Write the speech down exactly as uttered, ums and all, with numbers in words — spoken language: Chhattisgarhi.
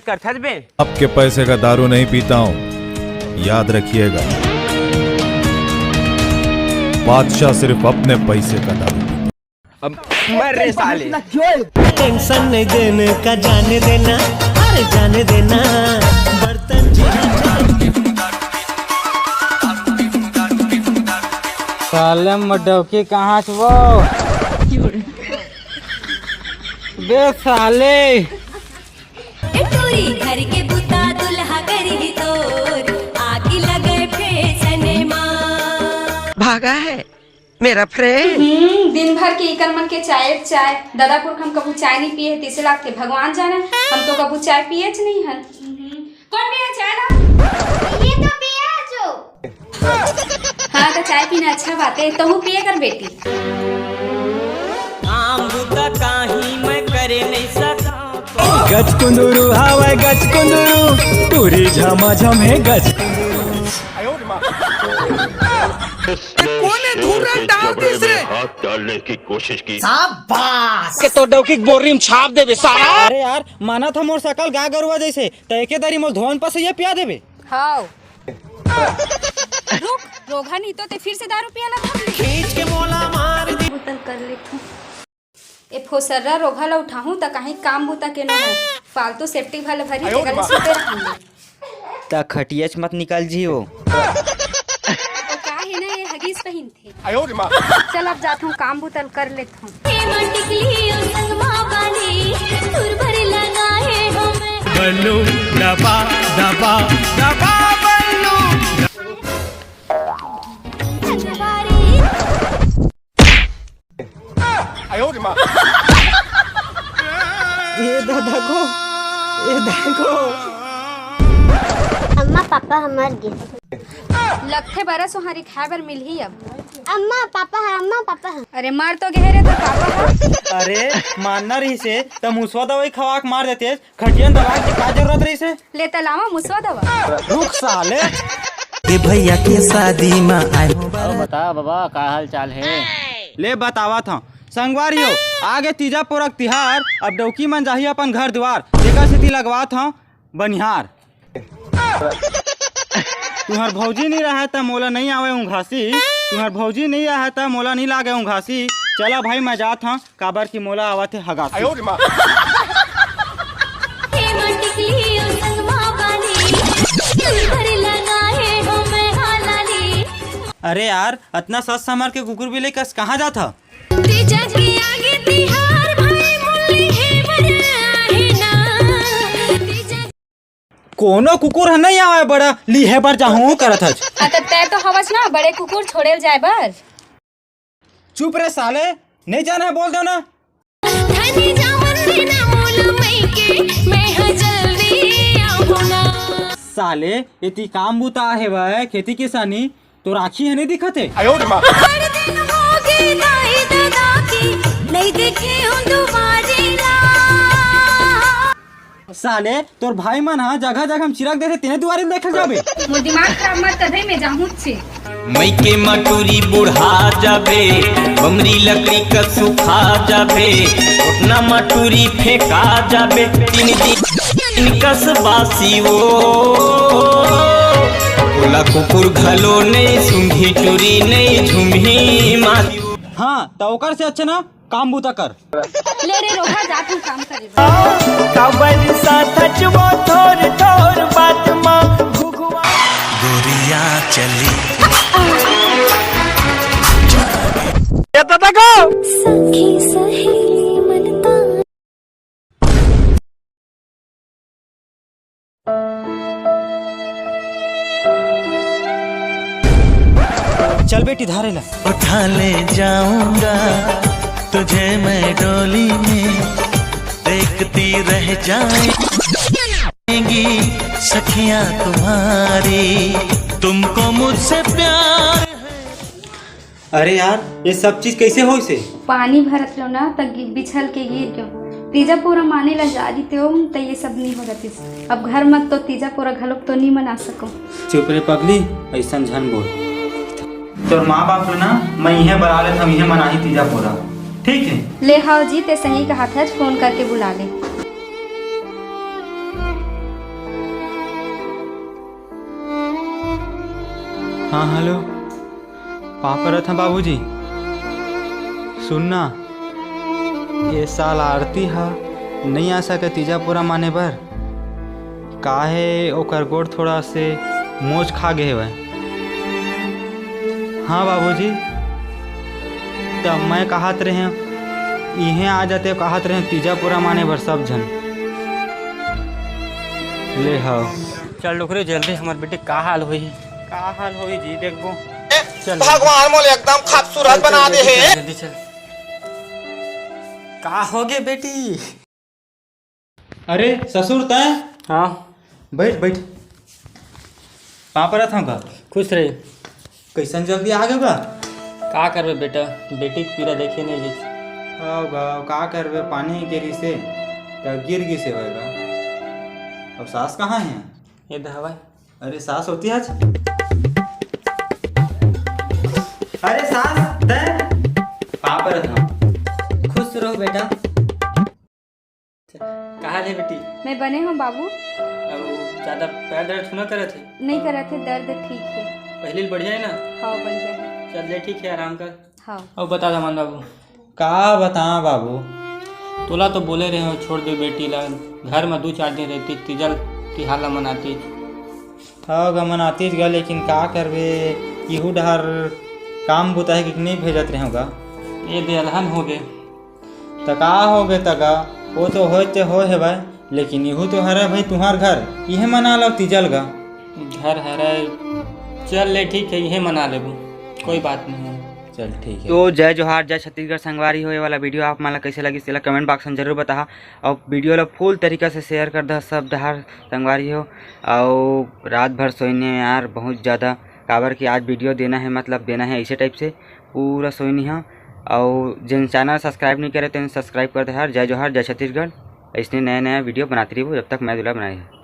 करथस बे। आपके पैसे का दारू नहीं पीता हूँ, याद रखिएगा। बादशाह सिर्फ अपने पैसे का दारू पीता। अब मर रे साले। टेंशन नहीं देने का, जाने देना, अरे जाने देना। बर्तन साले मडौकी कहाँ से वो? बे साले। ए टूरी घर के बुता दुल्हा करी तोर, आगी लगे फैशन मा। भागा है मेरा फ्रेंड। हम्म, दिन भर के इकर मन के चाय, चाय। दादा पुरख हम कभू चाय नहीं पिए, तिसे लागथे भगवान जाने, हम तो कभू चाय पिए च नहीं हन। हम्म, कौन पिए चाय ला? ये तो पिए जो। हाँ, तो चाय पीना अच्छा बात है, तहू पिए कर बेटी। काम बुता काही मैं करे नहीं सका। गचकुंदुरु हवय गचकुंदुरु, टूरी झमाझम हे गच। कोने धूरा डाल दिस रे? हाथ डालने की कोशिश की। शाबाश। के तो डौकी के बोरी में छाप देबे सारा। अरे यार, मानत ह मोर सकल गाय गरुवा जैसे, त एके दरी मोर धोन पसैया पिया देबे। हाव। रुक, रोगहा नहीं तो ते फिर से दारू पिया ला धर ले। खींच के मोला मार दे। बोतल कर लेथूं। ए फोसर्रा रोगहा ला उठाहूं त कहीं काम बूता के न हो। फालतू सेप्टिक भले भरी, तेकर ले सुते रहूं। त खटियाच मत निकाल जी वो। ओ का हे ना, ये हगीज पहिनथे। चल अब जाथूं, काम बूता ल कर लेथूं। बल्लू दबा दबा दबा बल्लू। ए दादा गो, ए दादा गो। अम्मा पापा ह मर गे। लगथे बरस उहारी खाए बर मिलही अब। अम्मा पापा ह, अम्मा पापा ह। अरे मर तो गे रे तो पापा ह। अरे मारना रहिसे त मुसवा दवाई खवा के मार देतेस, खटिया दबा के का जरूरत रहिसे? ले त लावा मुसवा दवा। रुक साले। ए भैया के शादी में आए। अउ बता बबा, का हाल चाल हे? ले बतावत हंव संगवारी हो, आगे तीजा पोरक तिहार, अब डौकी मन जाही अपन घर दुआर, तेकर सेती लगवात हंव बनिहार। तुहर भौजी नइ रहय त मोला नइ आवय ऊंघासी, तुहर भौजी नइ रहय त मोला नइ लागय ऊंघासी। चला भाई मैं जात हंव, काबर कि मोला आवत हे हगासी। अरे यार, अतना सस समर के कुकुर बिल्ली कस कहाँ जात ह? कोनो कुकुर ह नइ आवय बड़ा लिहे बर जाहूं करत हच। हाँ, त तैं तो हवस ना बड़े कुकुर छोड़े ल जाए बर। चुप रे साले, नइ जाना हे बोल देव ना। धनी जावन देना मोला मइके, मैं ह जल्दी आहूं ना। साले, एती काम बूता आहे बे, खेती किसानी, तोर आँखी ह नइ दिखत हे? हर दिन होगे दाई ददा के, नइ देखे हूँ दुबारी ला। साले, तोर भाई मन ह जगह जगह म चिरक देथे, तेने दुवारी ल देखे जाबे। मोर दिमाग खराब मत कर दे, मैं जाहूं छे। मइके म टूरी बुढ़ा जाबे, बमरी लकड़ी कस सुखा जाबे, ओतना म टूरी फेंका जाबे, तीन दिन कस बासी वो। ओला कुकुर घलो नइ सूंघी, टूरी नइ झूमही मासी वो। हाँ, त ओकर से अच्छा ना काम बूता कर। ले रे रोहा, जात हूँ काम करे बर। काबर साथच वो थोर थोर बात मा घुघुआ। गोरिया चली। ये तो देखो। सखी सहेली मन ता। चल बेटी, धारे ला। उठा ले जाऊंगा तुझे मैं डोली में, देखती रह जाएंगी सखियां तुम्हारी, तुमको मुझसे प्यार है। अरे यार, ये सब चीज कैसे होइसे? पानी भरत रेहेंव ना, त गि-, बिछल के गिर गेंव। तीजा पोरा माने ला जा रहितेंव, त ये सब नी हो रहितिस। अब घर म तो तीजा पोरा घलोक तो नी मना सकों। चुप रे पगली, अइसन झन बोल। तोर माँ बाप ला ना, मैं इहें बला लेथंव, इहें मनाही तीजा पोरा। ठीक हे? ले हव जी, तैं सही कहत हस, फोन करके बुला ले। हाँ, हेलो। पाँव परत हँव बाबूजी। सुन ना, ए साल आरती ह नइ आ सके तीजा पूरा माने बर। का हे, ओकर गोड़ थोड़ा से मोच खा गे हवय। हाँ बाबूजी, त मैं कहत रहेंव, इहें आ जाते, कहत रहेंव तीजा पूरा माने बर सब झन। ले हव। चल डोकरे, जल्दी हमर बेटी का हाल होही। का हाल होही जी, देखबो। चल, भगवान मोला एकदम खूबसूरत चल, चल, बना दे जल्दी हे। चल, जल्दी चल। का होगे बेटी? अरे ससुर तैं? हाँ। बइठ, बइठ। पाँव परत हँव गा। खुश रहे। कइसन जल्दी आ गे गा? का करबे बेटा, बेटी के पीरा देखे नइ हे। हव गा, का करबे, पानी गिरिस हे, त गिर गिस हे गा। अब सास कहाँ हे? ए दे हवय। अरे सास होती आज। अरे सास, तैं? पाँव परत हँव। खुश रहो बेटा। का हाल हे बेटी? मैं बने हँव बाबू। अउ ज्यादा पैर दर्द तो नइ करत हे? नइ करत हे, दर्द ठीक हे। पहली ले बढ़िया हे ना? हाँ, बढ़िया हे। चल ले, ठीक हे, आराम कर। हाँ। अउ बता दमान बाबू। का बतावँ बाबू? तोला तो बोले रहेंव छोड़ दे बेटी ला, घर म दू चार दिन रहितिस, तीजा तिहार ला मनातिस। हव गा, मनातिस गा, लेकिन का करबे, इहू डहर काम बुता हे कि नइ भेजत रहेंव गा। ए दे अलहन होगे। त का होगे त गा, ओ तो होय ते होय हवय, लेकिन इहू तो हरय भई तुँहर घर, इहें मना लव तीजा ल गा। घर हरय, चल ले ठीक हे, इहें मना लेबो, कोई बात नइ हे। चल ठीक हे। तो जय जोहार, जय छत्तीसगढ़ संगवारी हो। ये वाला video आप मन ला कइसे लगिस, तेला comment box म जरूर बताहा, अउ video ला full तरीका से share कर दहा सब डहर संगवारी हो। अउ रात भर सोइन हँव यार, बहुत ज्यादा, काबर कि आज video देना हे, मतलब देना हे अइसे type से, पूरा सोइन हँव। अउ जेन channel subscribe नइ करे तेन subscribe कर दहा यार। जय जोहार, जय छत्तीसगढ़। अइसने नया नया video बनाते रहिबो, जब तक मैं दुला बनाए।